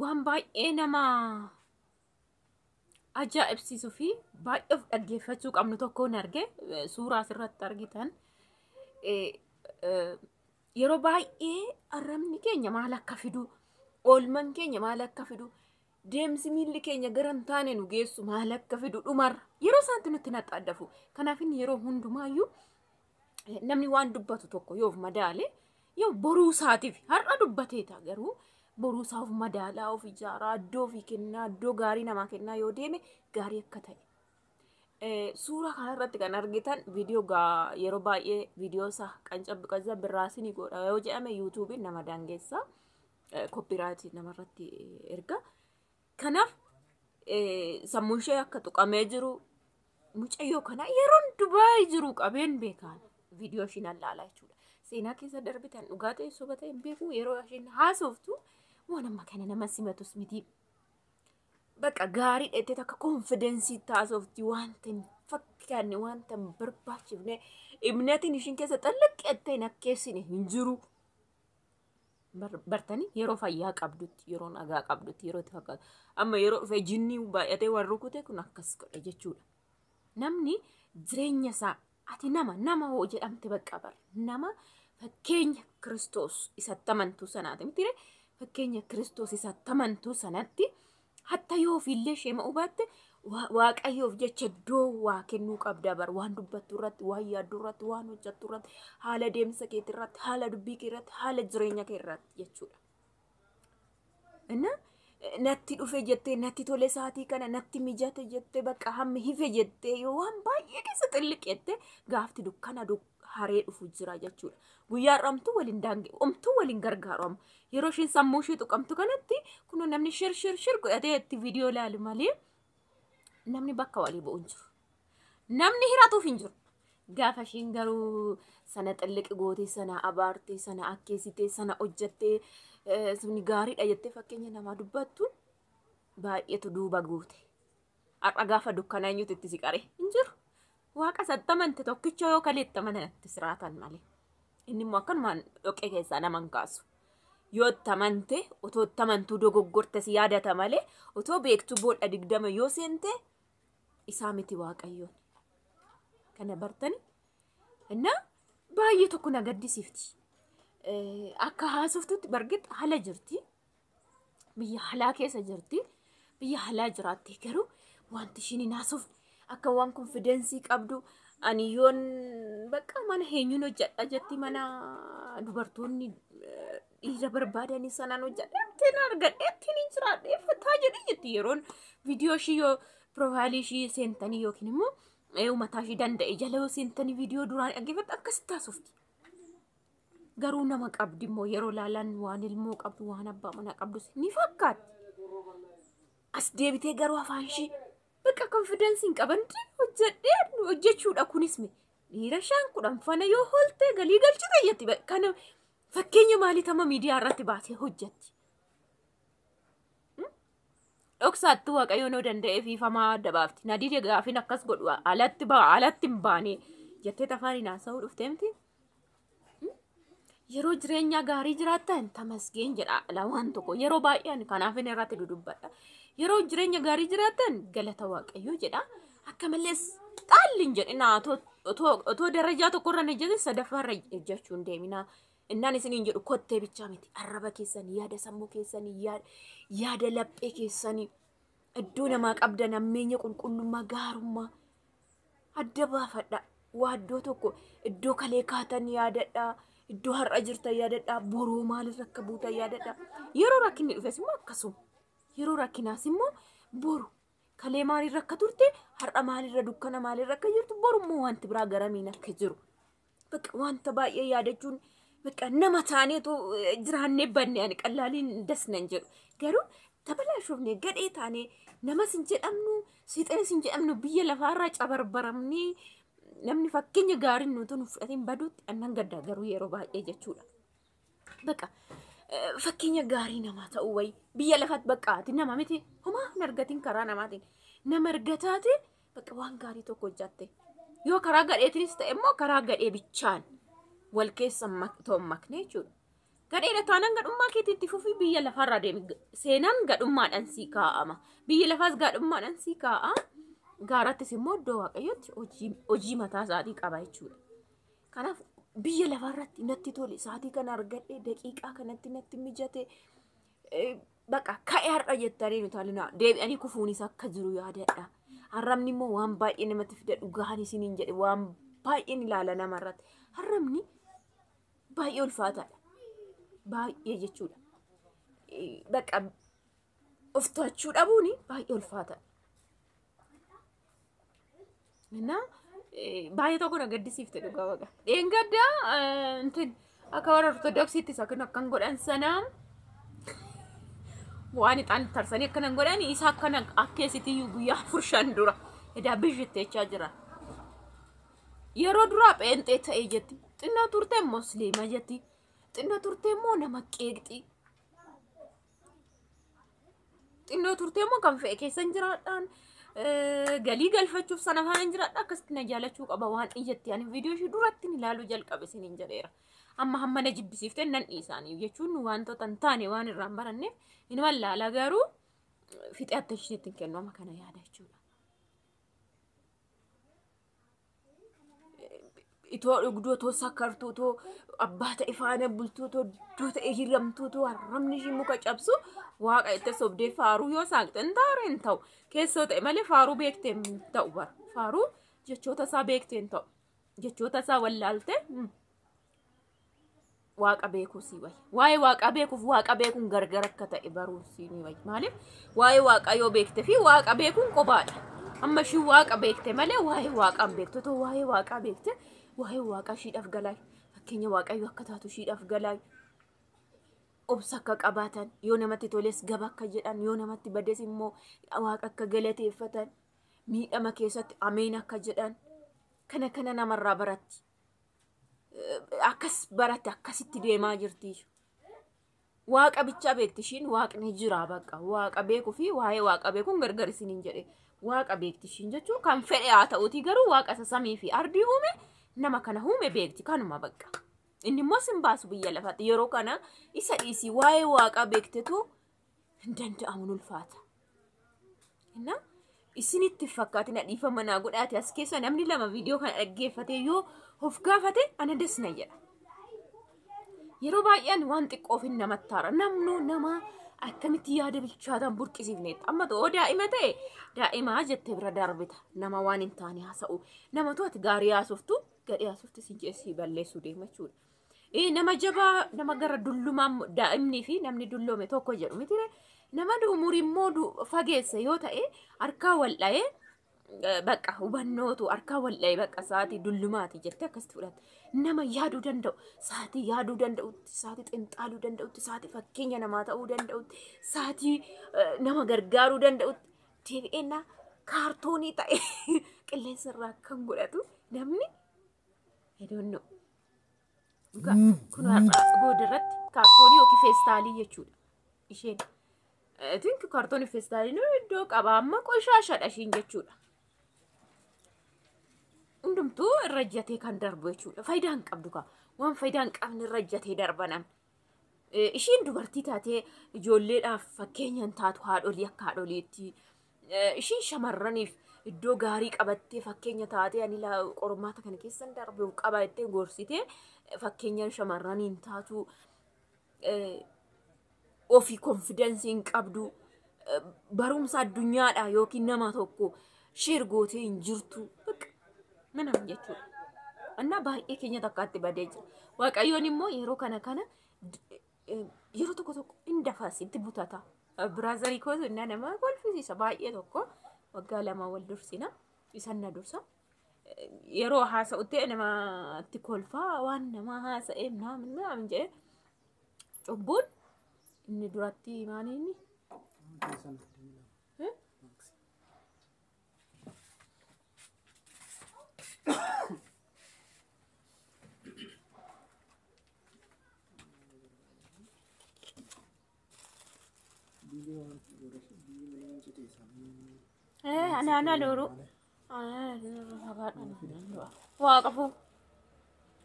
Waan baay'ee nama ajaa'ibsiisuu fi baay'ee of dhaggeeffachuu qabnu tokkoon arge, suuraa asirratti argitan. Yeroo baay'ee arrabni keenya maal akka fidu, oolman keenya maal akka fidu, deemsi miilli keenya gara hin taane nu geessu maal akka fidu dhumarra yeroo isaanti nutti naxxaaddafu. Kanaaf inni yeroo hundumaayyuu namni waan dubbatu tokko yoo of madaale, yoo boruu isaatiif har'a dubbateeta, garuu boruu isaa of madaalaa, of ijaaraa, iddoo ofii kennaa, iddoo gaarii namaa kennaa yoo deeme gaarii akka ta'e. Suuraa kanarratti kan argitan viidiyoo yeroo baay'ee viidiyoo isaa qancabbi qancabbi birraasinii godha yoo jedhame YouTubeiin nama daangeessa, copyright namarratti erga. Kanaaf sammuun ishee akka tuqamee jiru, mucayyoo kana yeroon Dubaay jiru qabeen beekaan viidiyoo ishiin allaalaa jechuudha. Seenaa keessa darbitan dhugaa ta'e soba ta'e hin beeku, yeroo isheen haasoftu waan amma kana nama simatus miti. Bakka gaarii dheettee takka confidence taasofti, wanta hin fakkaanne, wanta hin barbaachifne, ibnetiin ishiin keessa xallaqqeettee hin akkeessine hin jiru. Bartanii yeroo fayyaa qabdutti, yeroo nagaa qabdutti, yeroo itti fakkaatu. Amma yeroo dhufee jinnii baay'atee warri rukute kun akkas godhe jechuudha. Namni jireenya isaa, ati nama nama hoo jedhamte, bakka bara nama fakkeenya Kiristoos isatti amantuu sanaati miti, fakkeenya Kiristoos isatti amantuu sanatti hatta yoo ofiillee ishee ma'uu baatte, Waaqayyoof jecha iddoo waa kennuu qabda bar, waan dubbattu irratti, waan yaaddu irratti, waan hojjettu irratti, haala deemsa keetii irratti, haala dubbii kee irratti, haala jireenya kee irratti jechuudha. Inna natti dhufe jettee, natti tole saatii kana, natti mijate jettee, bakka hammi hife jettee yoo waan baay'ee keessa xilliqette, gaafti dukkana haree dhufu jira jechuudha. Guyyaa har'amtuu waliin daange omtuu waliin gargaaru amma. Yeroo isheen sammuu ishee tuqamtu kanatti kunoo namni shir shir shir godhatee itti viidiyoo ilaalu malee namni bakka walii bu'u hin jiru. Namni hiratuuf hin jiru. Gaafa ishiin garuu sana xilliqi gootee, sana abaartee, sana akkeessitee, sana hojjattee, suni gaariidha jettee fakkeenya namaa dubbattu baay'eetu duuba guute. Har'a gaafa dukkanaa eenyutu itti siqare hin jiru. Waaqa sattamante tokkicha yoo kaleetta manatti siraatan malee. Inni immoo akkanumaan dhoqqee keessaa nama hin kaasu. Yoo itti amante, otoo itti amantuu dogoggorte si yaadata malee, otoo beektuu boolla 20 yoo seente isaa miti Waaqayyoon. Kana bartani innaa baay'ee tokko na gaddisiifti. Akka haasoftutti bargit haala jirti. Biyya halaa keessa jirti. Biyya halaa jiraatte garuu wanti ishiin hin haasofne akka waan confidence qabdu, ani yoon bakka mana eenyuun hojjedha jetti, mana dubartoonni dhiira barbaadanii sanaan hojjedha, ittiin argadhe, ittiin hin jiraadhe, fataa jedhe jetti. Yeroon viidiyoo ishii yoo profile ishii seentanii yookiin immoo mataa ishii danda'e jala yoo seentanii viidiyoo duraan dhaggeeffatte akkasitti haasofti. Garuu nama qabdi immoo, yeroo laalan waan ilmoo qabdu, waan abbaa manaa qabdus ni fakkaatti. As deebitee garuu afaan ishii bakka confidence hin qaban hojjedhee hojjechuudha, kunis mi dhiira 5 10 fana yoo hooltee galii galchite jetti, kana fakkeenya maalii tama miidiyaa irratti baasee hojjetti. Dhoksaatti Waaqayyoon yoo danda'e fiifamaa adda baafti. Na dide gaafin akkas godhu alatti ba'a, alatti hin baane jettee afaaniin haasa'uu dhuftee miti. Yeroo jireenya gaarii jiraattan tamasgeen jedha ala waan tokko, yeroo baay'ee ani kanaaf inni irratti dudubbadha. Yeroo jireenya gaarii jiraattan galata Waaqayyoo jedha. Akka malees xaalli hin jedhina, otoo darajaa tokkorra hin ejjetin sadaffaarra ejjechuu hin deemina. Innaan isiniin jedhu kottee bichaa miti. Arraba keessanii, yaada sammuu keessanii, yaada laphee keessanii, iddoo namaa qabdan, hammeenya, qulqullummaa, gaarummaa adda baafadha. Waa iddoo tokko, iddoo kalee kaatan yaadadha. Iddoo har'a jirtan yaadadha. Boruu maalirra akka buutan yaadadha. Yeroo rakkinni dhufes immoo akkasuma. Yeroo rakkinaas immoo boru kalee maalirra akka turte, har'a maalirra, dukkana maalirra akka jirtu, boru immoo wanti biraa garamiin akka jiru. Bakka wanta baay'ee yaadachuun bakka nama taaneetu jiraannee banne, ani qallaaliin das nan jedhu. Garuu tabalaashoofne gadhee taanee namas hin jedhamnu, seexanis hin jedhamnu, biyya lafaarraa cabarbaramnee namni fakkeenya gaariin nuti nu fudhatiin baduutti annan gaddaa garuu yeroo baay'ee jechuudha. Bakka fakkeenya gaarii namaa ta'uu wayi biyya lafaatti, bakka ati nama miti, homaa hin argatin, karaa namaatiin nama argataate, bakka waan gaarii tokko hojjatte. Yoo karaa gadheetinis ta'e immoo karaa gadhee bichaan wal keessa otoo hin makne jechuudha. Gadheedha taanaan gadhummaa keetiitti fufii biyya lafarraa deemi. Seenaan gadhummaadhaan sii kaa'ama. Biyya lafaas gadhummaadhaan sii kaa'a. Gaarattis immoo iddoo Waaqayyootti hojii mataa isaatii qaba jechuudha. Kanaaf biyya lafarratti natti tole, sa'aatii kana argadhe, daqiiqaa kanatti natti mijate, bakka ka'e har'a jettanii nu taalinaa deebi'anii kufuunis akka jiru yaadadha. Arrabni immoo waan baay'ee namatti fida, dhugaan isiniin jedhe, waan baay'een ilaala namarratti. Arrabni baay'ee ulfaataadha. Baay'ee jechuudha. Bakka of to'achuu dhabuun baay'ee ulfaataadha. Innaa baay'ee tokko na gaddisiifte dhugaa baqa. Dheengaddaa intin akka warra Ortodoksiittis akkan godhan sanaa waan ixaan tarsanii akkanan godhan isa akkana akkeessitiyyuu guyyaa 4-5 dura edaa bizhittechaa jira. Yeroo duraa pheenxee ta'ee jetti. Xinnoo turtee musliima jetti. Xinnoo turtee immoo nama qeeqxi. Xinnoo turtee immoo kan fe'e keessan jiraadhaan galii galfachuuf sana faana jiraadha, akkasitti na jaalachuu qaba waan ijatti ani viidiyoo ishee duratti ilaaluu jalqabe isiniin jedheera. Amma hamma na jibbisiiftee nan dhiisaanii jechuun wantoota hin taane waan irraa hin baranneef inuma laala, garuu fixee attention ittiin kennu amma kana yaada jechuudha. Itoo dhugduu, itoo sakkartuu, itoo abbaa ta'e faana bultuu, itoo iddoo ta'e hiramtuu, itoo arrabni ishii muka cabsu, waaqa itti sobdee faaruu yoo saaqxe hin taare hin ta'u. Keessoo ta'e malee faaruu beektee hin ta'u bara. Faaruu jechoota isaa beektee hin ta'u. Jechoota isaa wallaalte waaqa beekuu sii wayya. Waa'ee waaqaa beekuuf waaqa beekuun gargar akka ta'e baruu sii ni wayya. Maaliif waa'ee waaqaa yoo beekte fi waaqa beekuun kophaadha. Amma ishii waaqa beekte malee waa'ee waaqaa hin beektu. Otoo waa'ee waaqaa beekte waa'ee waaqaa ishiidhaaf galaa. Fakkeenya Waaqayyo akka taatu ishiidhaaf galaa. Obsa akka qabaatan, yoo namatti toles gaba akka jedhan, yoo namatti bades immoo waaqa akka galateeffatan, miidhama keessatti ameen akka jedhan, kana kana namarraa baratti. Akkas baratte, akkasitti deemaa jirti. Waaqa bichaa beekti ishiin, waaqni jira bakka. Waaqa beekuu fi waa'ee waaqa beekuun gargar isiniin jedhe. Waaqa beekti ishiin jechuun kan fedhe haa ta'uutii garuu waaqa isa samii fi ardii uume, nama kana uume beekti kanuma bakka. Inni immoo sin baasu biyya lafaatti yeroo kana isa dhiisii waa'ee waaqaa beektetu hin danda'amu, ulfaata. Innaa isinitti fakkaatina, dhiifama naa godhaate, as keessa namni lama viidiyoo kana dhaggeeffate yoo of gaafate ana desna jedha. Yeroo baay'een waan xiqqoof hin namatti haara. Namnu nama akkamitti yaada bilchaataan burqisiifneetta. Amma ta'oo daa'ima ta'e daa'imaa jettee bira darbita. Nama waan hin taane haasa'u. Nama ati gaarii haasoftu gadhee haasoftu si jeessi balleessuu deema jechuudha. Nama jabaa, nama gara dullumaa, daa'imnii fi namni dulloome tokko jedhu miti. Nama umurii immoo fageesse yoo ta'e harkaa wal dha'ee bakka hubannootu harkaa wal dha'ee bakka sa'aatii dullumaati jettee akkasitti fudhatte. Nama yaaduu danda'u, sa'aatii yaaduu danda'utti, sa'aatii xinxaaluu danda'utti, sa'aatii fakkeenya namaa ta'uu danda'utti, sa'aatii nama gargaaruu danda'utti deebi'ee kaartoonii ta'e qilleensa irraa kan godhatu namni I don't know. Kun har'a goodarratti kaartoonii yookiin feestaalii jechuudha. Isheen. I think kaartoonii feestaaliin iddoo qaba, amma qoshaashadha ishiin jechuudha. Hundumtuu irra ejjatee kan darbu jechuudha. Faayidaa hin qabdu kaa. Waan faayidaa hin qabne irra ejjatee darba namni. Ishiin dubartii taatee ijoolleedhaaf fakkeenya hin taatu, haadholii akka haadholiitti. Ishiin shamarraniif iddoo gaarii qabattee fakkeenya taatee ani qormaata kana keessan darbe qaba jettee gorsitee fakkeenya shamarranii hin taatu. Ofii confidence hin qabdu. Barumsa addunyaadha yookiin nama tokko share gootee hin jirtu. Minam jechuudha. Annaa baay'ee keenya takkaatti badee jira. Waaqayyoon immoo yeroo kana kana yeroo tokko tokko hin dafas itti butata. Brother kootu innaa nama kolfisiisa baay'ee tokko, waggaa 2 wal dursina, isan na dursa. Yeroo haasa'utti namatti kolfaa, waan nama haasa'ee naamin naamin jedhee cubbuun inni duratti maali inni? Ana luru. Waaqa fuu.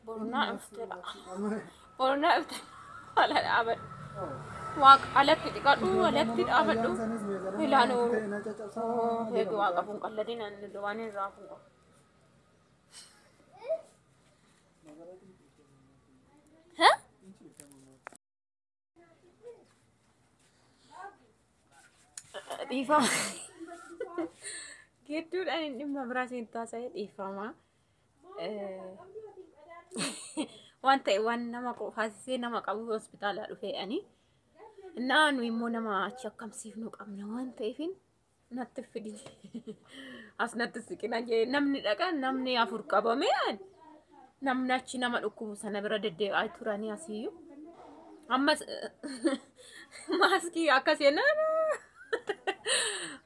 Borunaa dhuftedha. Borunaa dhufte. Ala dhaabadhu. Waaqa alatti dhiqadhu, alatti dhaabadhu. Ilaanuu. Eegi waaqa fuun qalladin waan irraa fuun qabu. Dhiifama. Gidduudhaan inni dhimma biraa siin taasise dhiifama. Waan ta'e waan nama qofaasisee nama qabu hospitaalaa dhufee ani. Naa nu immoo nama achi akkamsiifnu qabna waan ta'eef natti fidi. As natti siqina jee namni dhaqa namni afur qabame namni achi nama dhukkubu sana bira deddeebi'aa turanii asiyyuu. Ammas maaskii akkas jennaan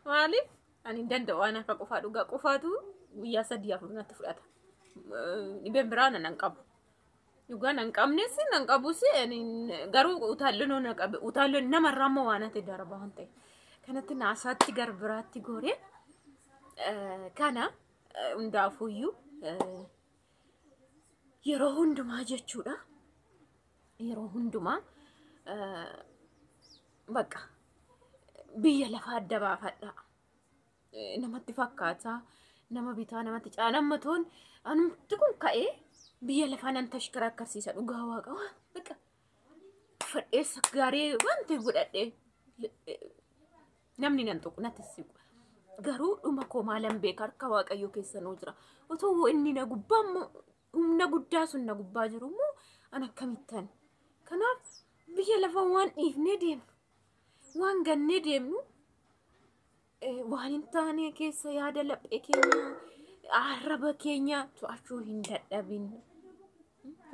maaliif ani hin danda'u waan akka qofaa dhugaa qofaatu guyyaa 3 4 natti fudhata. Dhibeen biraa nan qabu. Dhugaa nan qabnes nan qabus garuu utaalloon na qabe utaalloon namarraa immoo waan ati darba waan ta'e. Kanatti naasaatti gara biraatti gooree kana hundaafuyyuu yeroo hundumaa jechuudha. Yeroo hundumaa bakka biyya lafaa adda baafadha. Namatti fakkaata. Nama bitaa namatti caala. Amma toon anumti kun ka'ee biyya lafaa nan tashkarakarsiisa dhugaa waaqa. Bakka fadheessa gaarii wanti godhadhee namni nan tuqu natti siqu. Garuu dhuma koo maalan beeka harka waaqayyoo keessanuu jira. Otoo inni na gubbaa immoo humna guddaa sun na gubbaa jiru immoo an akkamittan. Kanaaf biyya lafaa waan dhiifnee deemnu waan gannee deemnu waan hin taane keessa yaada laphee keenya arraba keenya to'achuu hin dadhabin.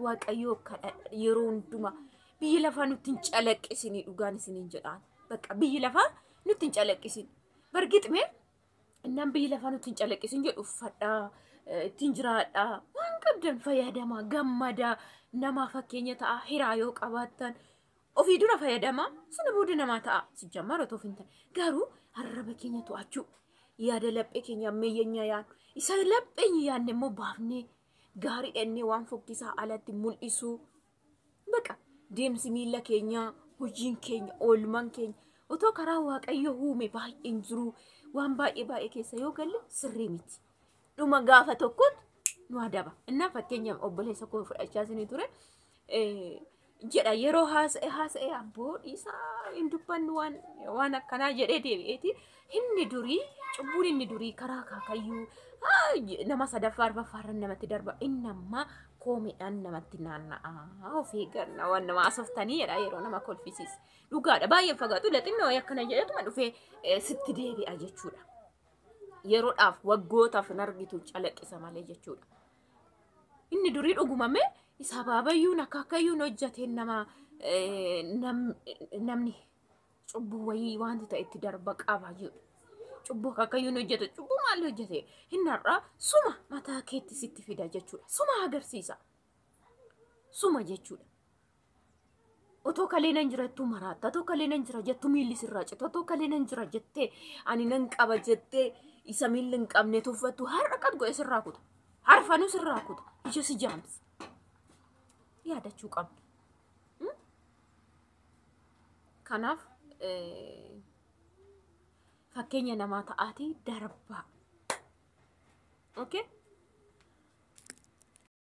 Waaqayyoo kadhadha yeroo hundumaa biyyi lafaa nutti hin calaqqisinii dhugaan isiniin jedhaan. Bakka biyyi lafaa nutti hin calaqqisin. Bargixmee innaan biyyi lafaa nutti hin calaqqisin jedhu uffadhaa ittiin jiraadhaa waan qabdan fayyadamaa gammadaa namaa fakkeenya ta'a hiraa yoo qabaattan ofii dura fayyadamaa sana booda namaa ta'a sijjammaa otoo hin taane garuu arraba keenya to'achuu yaada laphee keenya ammayyeenya yaadnu isa lapheen yaadne immoo baafnee gaarii dhannee waan fokkisaa alatti mul'isuu baqa deemsi miila keenyaa hojiin keenya oolmaan keenya otoo karaa waaqayyo uume baay'een jiru waan baay'ee baay'ee keessa yoo galle sirrii miti. Dhuma gaafa tokkotti nu adaba. Innaa fakkeenya obboleessa koo fudhachaa isinii ture jedha yeroo haasa'e haasa'e abboo dhiisaa hin dubbannu waan akkanaa jedhee deebi'eeti. Inni durii cubbuun inni durii karaa akaakayyuu nama sadaffaa arfaffaarra namatti darba inni ammaa koomeedhaan namatti naanna'a of eegganna waan nama asoftanii jedha yeroo nama kolfisiisa. Dhugaadha baay'ee fagaatu laxinnoo akkana jedhetuma dhufee sitti deebi'a jechuudha. Yeroodhaaf waggootaaf hin argitu calaqqisa malee jechuudha. Inni durii dhugumame isa baabayyuun akaakayyuun hojjateen nama namni cubbuu wayii wanti ta'e itti darba qaba jedhu. Cubbuu akaakayyuun hojjete cubbuu maal hojjete inni har'aa suma mataa keetti sitti fida jechuudha. Suma agarsiisa. Suma jechuudha. Otoo kalee nan jira jettuu maraatta, otoo kalee nan jira jettuu miilli sirraa cita, otoo kalee nan jira jettee ani nan qaba jettee isa miilli hin qabne tuffattu har'a qad godhe sirraa kuta. Harfanuu sirraa kuta. Ija si jaamsa. Yaadachuu qabna. Kanaaf fakkeenya namaa ta'aatii darbaa. Okay?